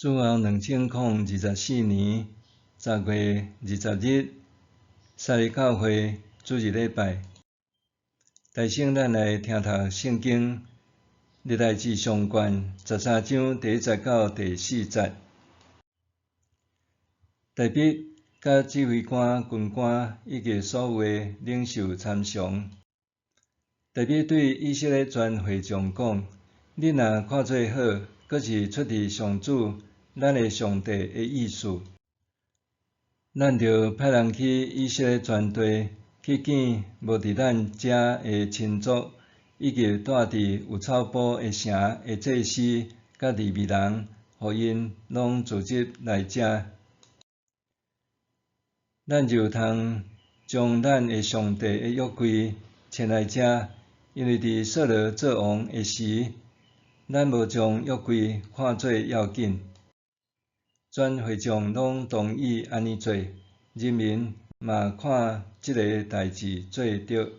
主後2024年10月20日，三立教會主日禮拜。大先咱來聽讀聖經，歷代志上卷十三章第一節到第四節。大衛佮指揮官、軍官以及所有的領袖參詳。大衛對以色列全會眾講：恁若看做好，閣是出佇上主咱的上帝的意思，咱著派人去以色列全地，去見無佇咱遮的親族，以及蹛佇有草埔的城的祭司佮利未人，予𪜶攏聚集來遮。咱就通將咱的上帝的約櫃遷來遮，因為佇掃羅做王的時，咱無將約櫃看做要緊。全會眾攏同意按呢做，人民嘛看這个代誌做著。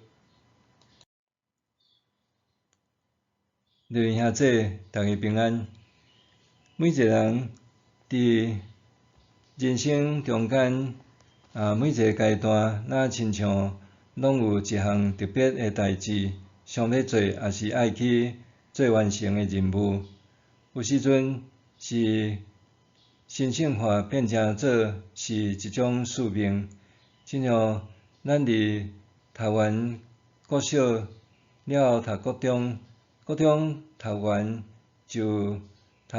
弟兄姊，逐家平安。每一个人佇人生中間啊，每一个階段，若親像攏有一項特別的代誌，想欲做，抑是愛去做完成的任務。有時陣是神聖化變成做是一種使命，親像咱佇讀完國小了後讀國中，國中讀完就讀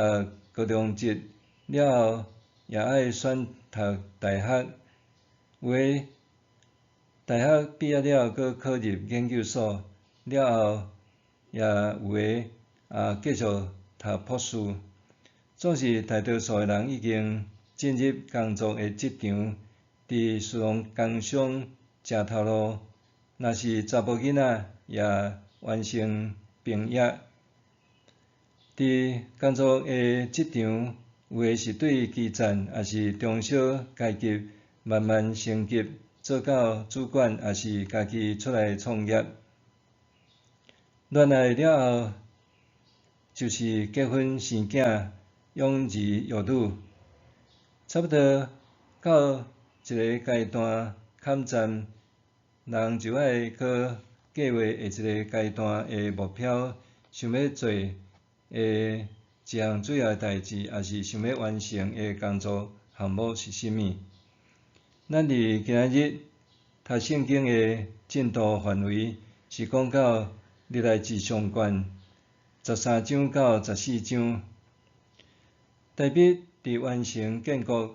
高中職，了後也愛選讀大學，有的大學畢業了閣考入研究所，了後也有的啊繼續讀博士。總是大多數的人已經進入工作的職場，佇士農工商食頭路，若是查埔囡仔也完成畢業。佇工作的職場，有的是對基層，抑是中小階級慢慢升級，做到主管，抑是家己出來創業。戀愛了後，就是結婚生囝。養兒育女，差不多到一个階段坎站，人就愛閣計畫下一个階段的目標，想欲做的一項主要代誌，抑是想欲完成的工作項目是啥物？咱佇今仔日讀聖經的進度範圍是講到歷代志上卷十三章到十四章。大衛佇完成建國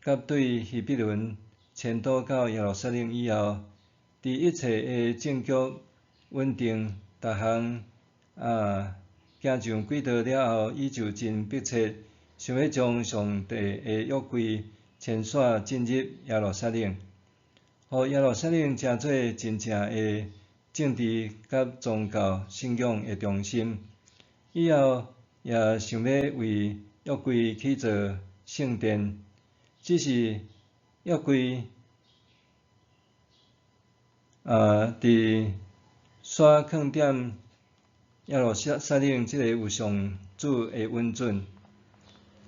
佮對希伯崙遷都到耶路撒冷以後，佇一切的政局穩定，逐項啊行上軌道了後，伊就真迫切想欲將上帝的約櫃遷徙進入耶路撒冷，予耶路撒冷成做真正的政治佮宗教信仰的中心。以後也想欲為約櫃起造聖殿，只是約櫃啊，佇煞囥踮耶路撒冷這个有上主的允准。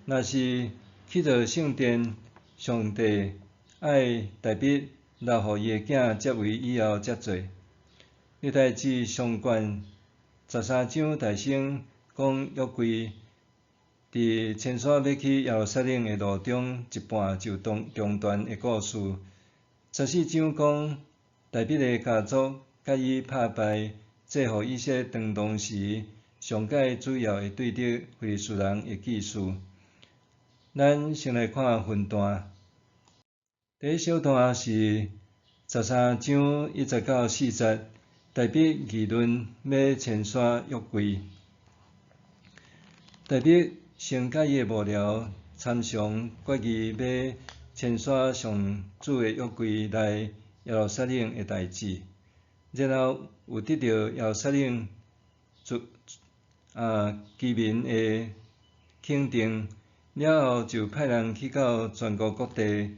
若是起造聖殿，上帝愛大衛留予伊的囝接位以後才做。歷代志上卷十三章大先講約櫃佇遷徙欲去耶路撒冷的路中，一半就中中斷的故事。十四章講大衛的家族佮伊拍敗，制服以色列當當時上蓋主要的對敵非利士人的記事。咱先來看分段。第一小段是十三章一節到四節，大衛議論欲遷徙約櫃。大衛先佮伊的幕僚參詳決議欲遷徙上主的約櫃來耶路撒冷的代誌，然後有得到耶路撒冷住啊居民的肯定，了後就派人去到全國各地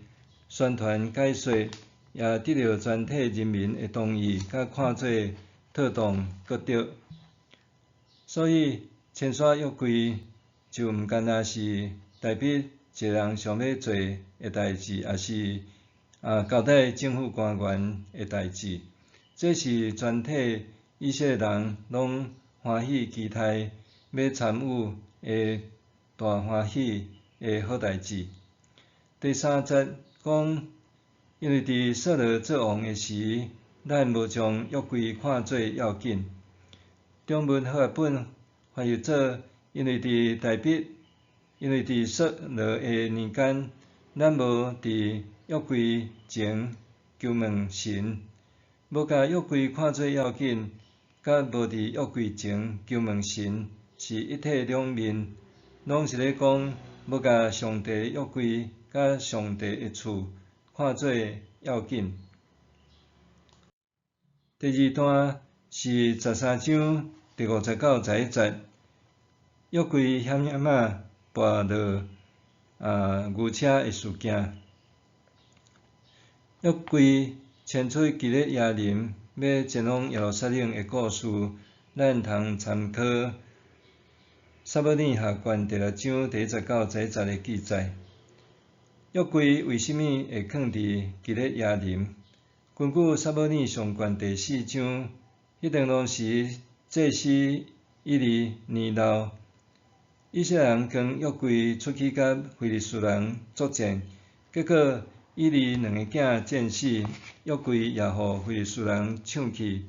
宣傳解說，也得到全體人民的同意，佮看做妥當閣對。所以遷徙約櫃就毋干焦是大衛一个人想欲做的代誌，抑是交代政府官員的代誌。這是全體以色列人攏歡喜期待欲參與的大歡喜的好代誌。第三節講，因為佇掃羅做王的時，咱無將約櫃看做要緊。中文和合本翻譯做，因為佇大衛，因為佇掃羅的年間，咱無佇約櫃前求問神，無共約櫃看做要緊，佮無佇約櫃前求問神是一體兩面，攏是咧講無共上帝約櫃佮上帝的厝看做要緊。第二段是13章第5節到11節，約櫃險險仔跋落牛車的事件。約櫃遷出基列耶琳，欲前往耶路撒冷的故事，咱通參考撒母耳下卷第六章第1節到11節的記載。約櫃為啥物會囥佇基列耶琳？根據撒母耳上卷第四章，彼陣當時祭司以利年老，以色列人扛約櫃出去佮非利士人作戰，結果以利兩個囝戰死，約櫃也予非利士人搶去。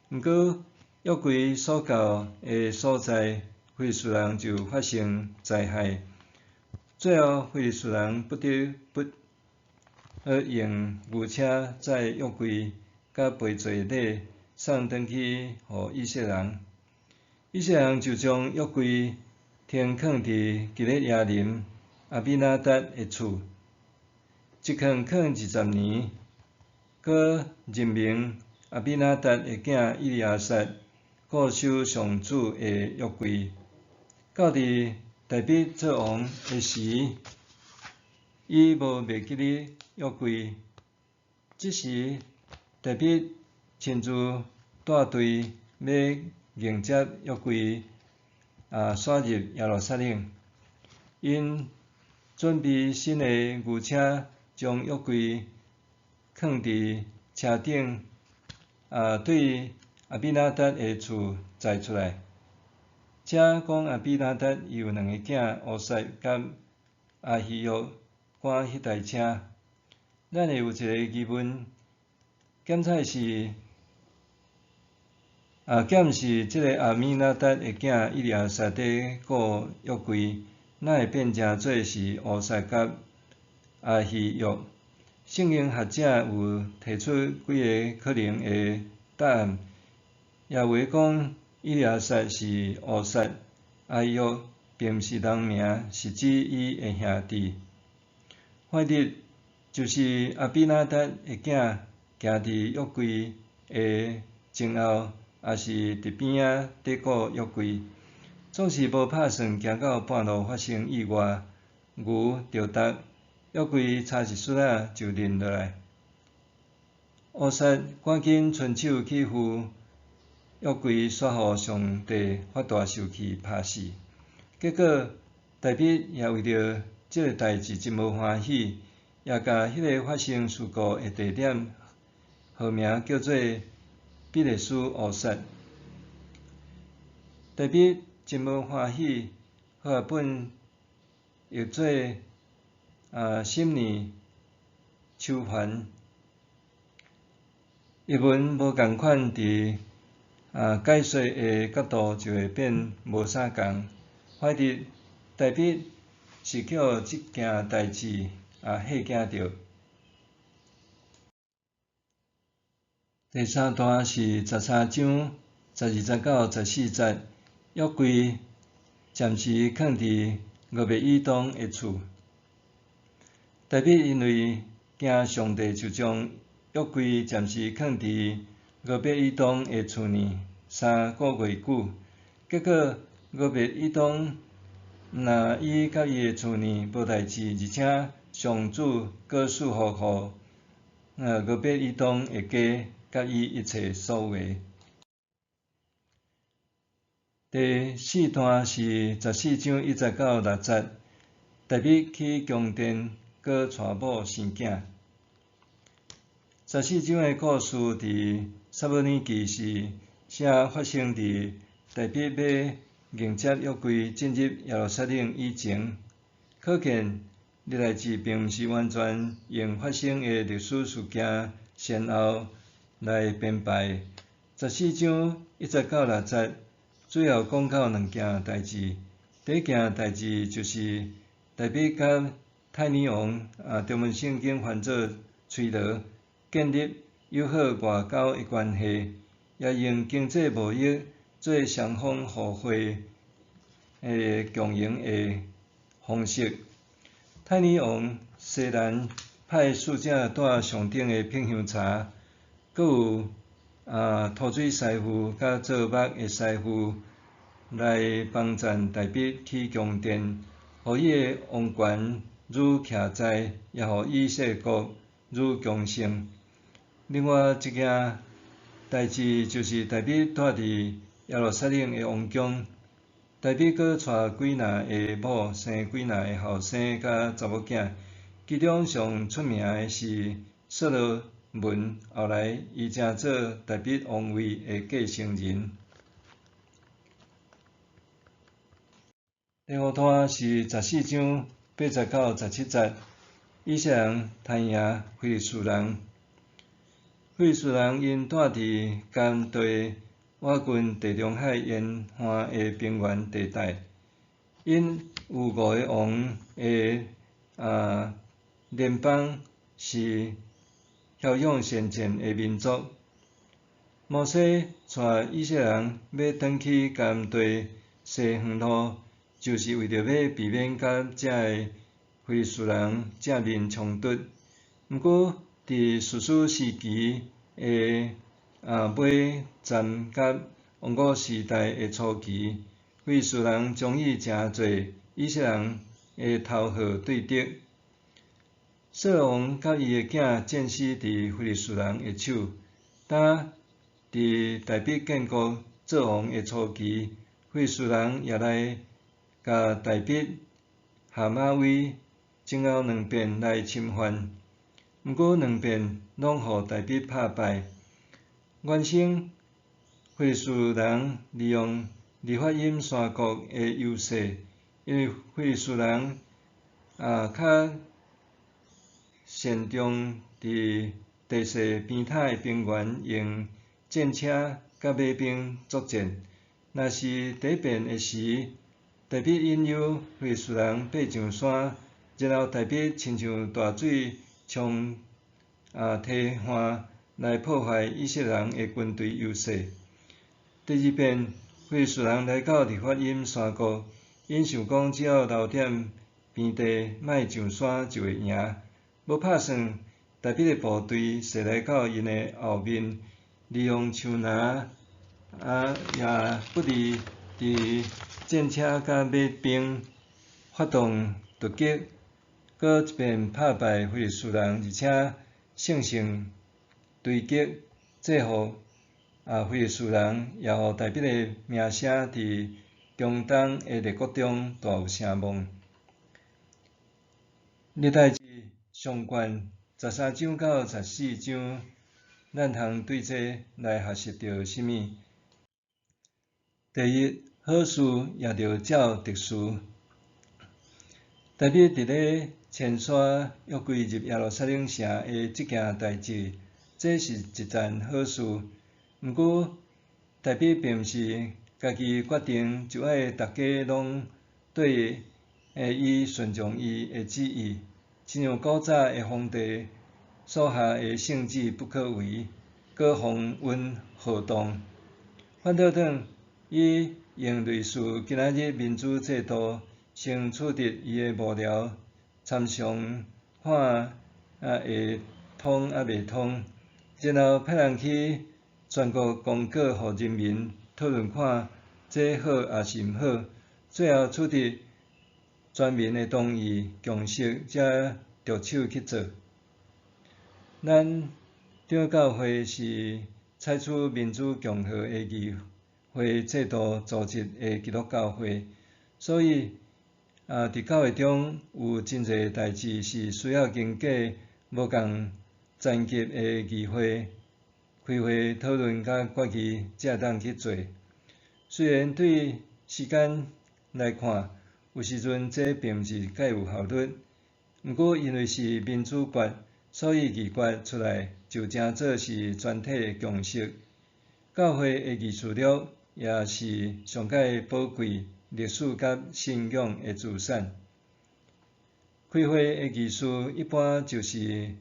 毋過約櫃所到的所在，非利士人就發生災害。最後非利士人不得不用牛車載約櫃佮陪祭禮送轉去予以色列人。以色列人就將約櫃停囥佇基列耶琳亞比拿達的厝，一囥囥20年，閣任命亞比拿達的囝以利亞撒固守上主的約櫃。到佇大衛做王的時，伊無袂記得約櫃。這時，大衛親自帶隊欲迎接約櫃徙入耶路撒冷。𪜶準備新的牛車，將約櫃囥佇車頂，對亞比拿達的厝載出來。這講亞比拿達伊有兩個囝烏撒佮亞希約趕彼台車。咱會有一個疑問，敢是這個亞米拿達的囝以利亞撒佇顧約櫃，哪會變成做是烏撒佮亞希約？聖經學者有提出幾個可能的答案，也有的講以利亞撒是烏撒，亞希約並毋是人名，是指伊的兄弟。反正就是亞比拿達的囝行佇約櫃的前後，抑是佇邊仔佇顧約櫃，總是無拍算行到半路發生意外，牛著踏，約櫃差一絲仔就輪落來。烏撒趕緊伸手去扶約櫃，煞予上帝發大受氣拍死。結果大衛也為著這個代誌真無歡喜，也共彼个發生事故的地點號名叫做比勒斯烏撒。大衛真無歡喜，和合本譯做心裡愁煩。譯文無仝款，佇解說的角度就會變無啥仝。反正大衛是予這件代誌嚇驚著。第三段是13章12節到14節，約櫃暫時囥佇俄別以東的厝。大衛因為驚上帝，就將約櫃暫時囥佇俄別以東的厝內3個月久。結果俄別以東毋但伊佮伊的厝內無代誌，而且上主閣賜福予俄別以東的家佮伊一切所有的。第四段是14章1節到6節，大衛起宮殿，閣娶某生囝。十四章的故事佇撒母耳記是寫發生佇大衛欲迎接約櫃進入耶路撒冷以前，可見歷代志並毋是完全用發生的歷史事件先後來編排。十四章一節到六節，主要講到兩件代誌。第一件代誌就是大衛佮泰尼王，中文聖經翻做崔羅，建立友好外交的關係，也用經濟貿易做雙方互惠的共贏的方式。泰尼王西蘭派使者帶上等的品香茶，閣有塗水師傅佮做木的師傅來幫贊大衛起宮殿，予伊的王權愈徛在，也予以色列國愈強盛。另外一件代誌就是大衛蹛佇耶路撒冷的王宮，大衛閣娶幾若个某，生幾若个後生佮查某囝，其中上出名的是所羅門，後來伊成做大衛王位的繼承人。第五段是十四章八節到十七節，以色列人彈贏非利士人。非利士人𪜶蹛佇迦地倚近地中海沿岸的平原地帶，𪜶有五个王的聯邦，是驍勇善戰的民族。摩西帶以色列人欲轉去迦地西遠路，就是為著欲避免佮遮个非利士人正面衝突。毋過，佇士師時期的尾站佮王國時代的初期，非利士人將伊誠濟以色列人的頭號對敵。掃羅王佮伊的囝戰死佇非利士人的手。當佇大衛建國做王的初期，非利士人也來共大衛下馬威，前後兩遍來侵犯，毋過兩遍攏予大衛拍敗。原先非利士人利用利法因山谷的優勢，因為非利士人較擅長佇地勢平坦的平原用戰車佮馬兵作戰。若是第一遍的時，大衛引誘非利士人爬上山，然後大衛親像大水沖堤岸來破壞以色列人的軍隊優勢。第二遍，非利士人來到利法因山谷，𪜶想講只要留點平地，莫上山就會贏。無拍算，大衛的部隊踅來到𪜶的後面，利用樹林也不利佇戰車佮馬兵發動突擊，閣一遍拍敗非利士人，而且乘勝追擊，制服非利士人，也予大衛的名聲佇中東的列國中大有聲望。歷代志上卷十三章到十四章，咱通對這來學習著啥物？第一，好事也著照得時。大衛佇咧遷徙約櫃入耶路撒冷城的這件代誌，這是一件好事。毋過，大衛並毋是家己決定，就愛逐家攏對伊順從伊的旨意，親像古早的皇帝所下的聖旨不可違，閣風雲浩蕩。反倒轉，伊用類似今仔日民主制度，先取得伊的幕僚參詳看會通抑袂通，然後派人去全國公告予人民討論看這好抑是毋好，最後取得全民的同意共識，才著手去做。咱長教會是採取民主共和的議會制度組織的基督教會，所以佇教會中有真濟代誌是需要經過無仝層級的議會開會討論佮決議，才會當去做。雖然對時間來看，有時陣這並毋是蓋有效率，毋過因為是民主決，所以議決出來就成做是全體的共識。教會的議事錄也是上蓋寶貴歷史佮信仰的資產。開會的議事一般就是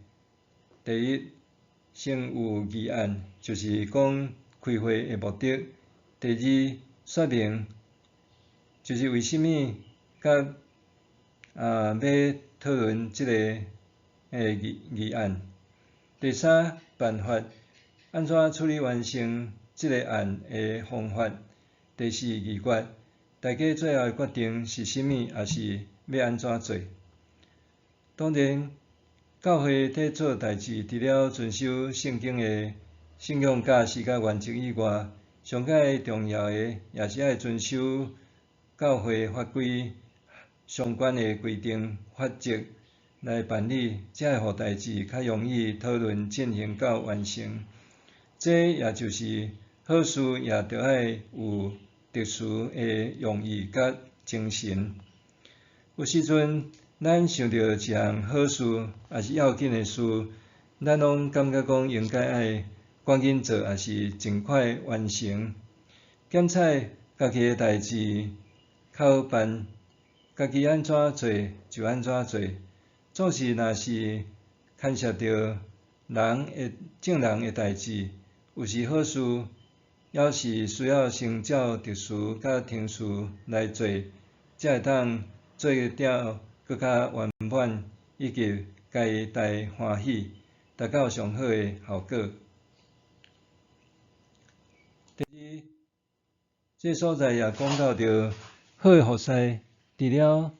第一，先有議案，就是講開會的目的；第二，說明就是為啥物佮欲討論這個議案；第三，辦法，按怎處理完成這个案的方法；第四，議決，大家最後的決定是啥物，抑是欲按怎做。當然，教會佇做代誌，除了遵守聖經的信仰教示佮原則以外，上蓋重要的也是愛遵守教會法規相關的規定法則來辦理，才會予代誌較容易討論進行到完成。這也就是好事，也著愛有特殊的用意佮精神。有時陣，咱想著一項好事，抑是要緊的事，咱攏感覺講應該愛趕緊做，抑是盡快完成。檢採家己的代誌較好辦，家己按怎做就按怎做。總是若是牽涉著人的眾人的代誌，有時好事，猶是需要先照特殊佮程序來做，才會當做得閣較圓滿，以及皆大歡喜，達到上好的效果。第二，這所在也講到著好的服侍，除了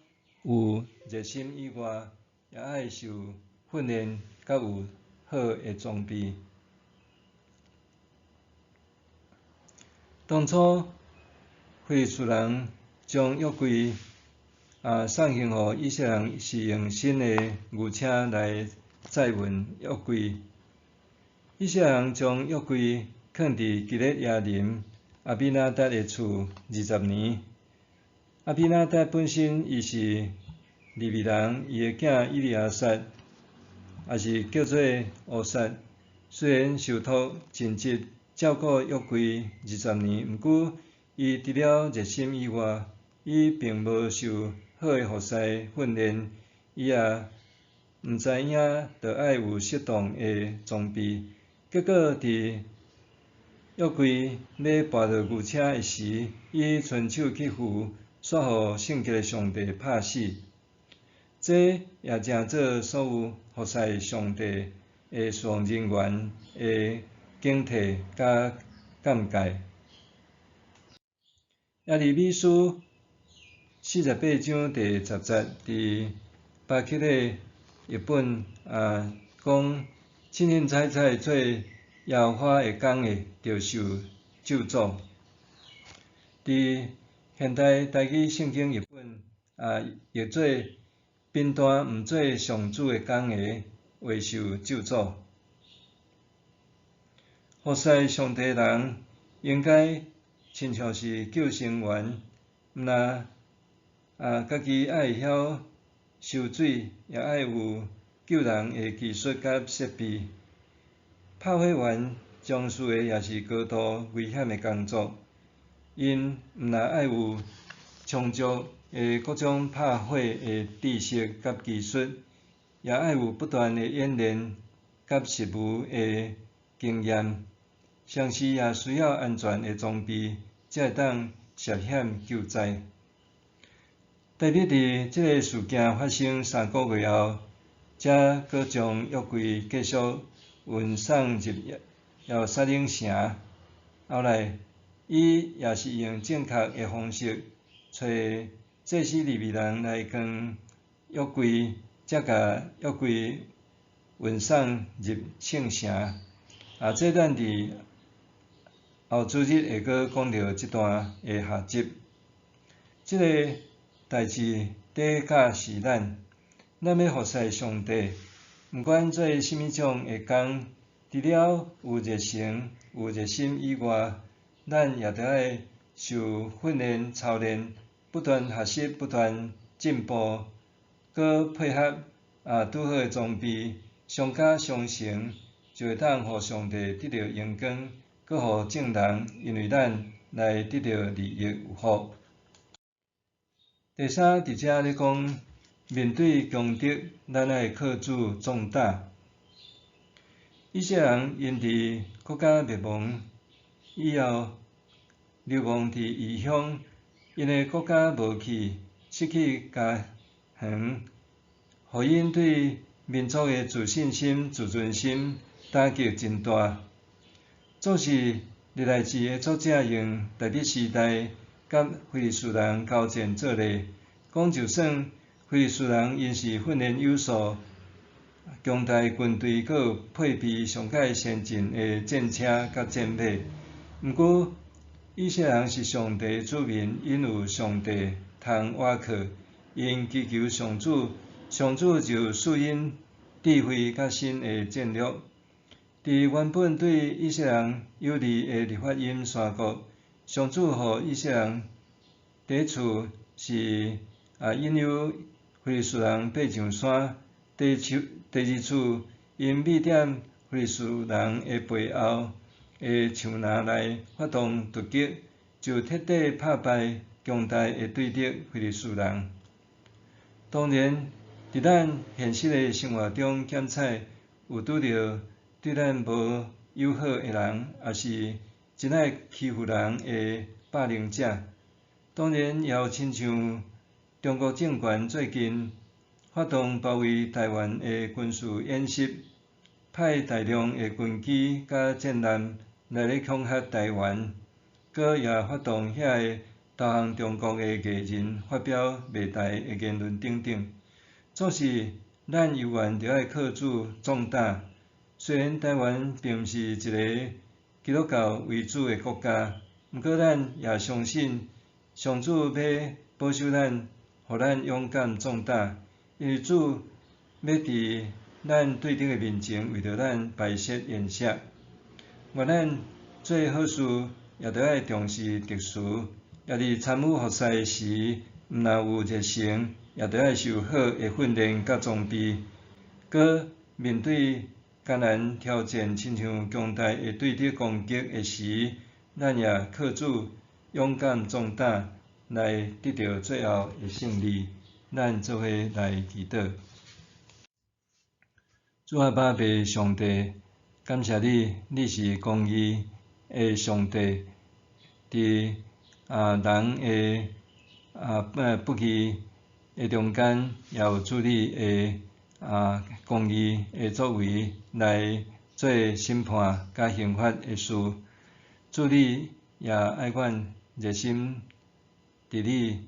有熱心以外，也愛受訓練，佮有好的裝備。當初非利士人將約櫃送行予以色列人，是用新的牛車來載運約櫃。以色列人將約櫃囥佇基列耶琳亞比拿達的厝20年。亞比拿達本身伊是利未人，伊的囝以利亞撒，也是叫做烏撒。雖然受託盡職照顧約櫃二十年，毋過伊除了熱心以外，伊並無受好的服侍訓練，伊也毋知影著愛有適當的裝備。結果佇約櫃欲跋落牛車的時，伊伸手去扶，煞予聖潔的上帝拍死。這也成做所有服侍上帝的侍奉人員的警惕佮鑑戒。耶利米書48章第10節，佇巴克禮譯本講，凊凊彩彩做耶和華的工的，著受咒詛。佇現代台語聖經譯本譯做貧惰毋做上主的工的，會受咒詛。服侍上帝的人，應該親像是救生員，毋但家己愛會曉游水，也愛有救人的技術佮設備。拍火員從事的也是高度危險的工作，𪜶毋但愛有充足的各種拍火的知識佮技術，也愛有不斷的演練佮實務的經驗，同時也需要安全的裝備，才會當涉險救災。大衛佇這个事件發生3個月後，才閣將約櫃繼續運送入耶路撒冷城。後來，伊也是用正確的方式，揣祭司利未人來扛約櫃，才共約櫃運送入聖城。這咱佇後主日會閣講著這段的下集。這个代誌底教示咱，咱欲服侍上帝，毋管做啥物種的工，除了有熱誠、有熱心以外，咱也著愛受訓練、操練，不斷學習、不斷進步，閣配合拄好的裝備，相加相成，就會當予上帝得著榮光，閣予眾人因為咱來得著利益有福。第三，佇遮咧講，面對強敵，咱愛靠主壯膽。以色列人𪜶佇國家滅亡以後，流亡佇異鄉，𪜶的國家無去，失去家園，予𪜶對民族的自信心、自尊心打擊真大。總是歷代志的作者用大衛時代佮非利士人交戰做例，講就算非利士人𪜶是訓練有素、強大軍隊，閣有配備上蓋先進的戰車佮戰馬，毋過以色列人是上帝子民，𪜶有上帝通倚靠，𪜶祈求上主，上主就賜𪜶智慧佮新的戰略。佇原本對以色列人有利的律法音山谷，上主予以色列人第一次是引誘非利士人爬上山，第二次𪜶覕踮非利士人的背後的樹林內發動突擊，就徹底拍敗強大的對敵非利士人。當然，佇咱現實的生活中，檢採有拄著對咱無友好的人，抑是真愛欺負人的霸凌者。當然，也有親像中國政權最近發動包圍台灣的軍事演習，派大量的軍機佮戰艦來咧恐嚇台灣，閣也發動遐个投降中國的藝人發表罵台的言論等等。總是咱猶原著愛靠主壯膽。雖然台灣並毋是一个基督教為主的國家，毋過咱也相信上主欲保守咱，予咱勇敢壯膽，因為主欲佇咱對敵的面前為著咱擺設筵席。願咱做好事，也著愛重視得時，也佇參與服侍時，毋但有熱誠，也著愛受好的訓練佮裝備，閣面對艱難挑戰，親像強大的對敵攻擊的時，咱也靠主勇敢壯膽來得著最後的勝利。咱做伙來祈禱。主阿爸父上帝，感謝你，你是公義的上帝，佇人的不義的中間，也有主你的公義的作為來做審判佮刑罰的事。主你也愛阮熱心佇你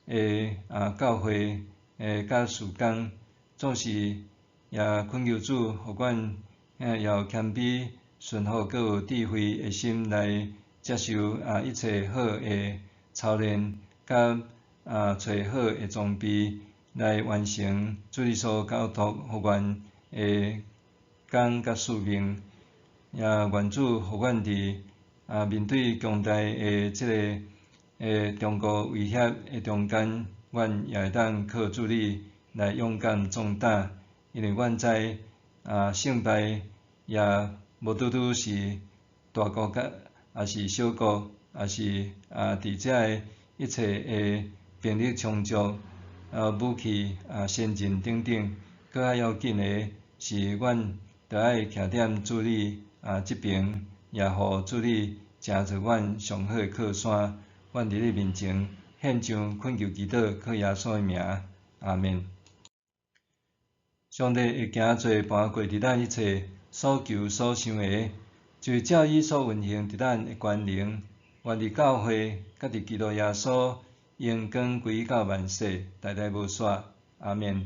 的教會的佮事工，總是也懇求主，予阮也有謙卑、順服、閣有智慧的心來接受一切好的操練，佮揣好的裝備，來完成主你所交託予阮的工佮使命。也願主予阮佇面對強大的這个的中國威脅的中間，阮也會當靠主你來勇敢壯膽，因為阮知勝敗也無拄拄是大國佮，抑是小國，抑是佇遮个一切的兵力充足、武器先進等等，閣較要緊的是，阮著愛徛踮主你這爿，也予主你成做阮上好的靠山。阮佇你面前獻上懇求祈禱，靠耶穌的名，阿們。上帝會行做伴過佇咱一切所求所想的，就是照伊所運行佇咱的權能，願佇教會，佮佇基督耶穌，榮光歸到萬世，代代無煞。阿們。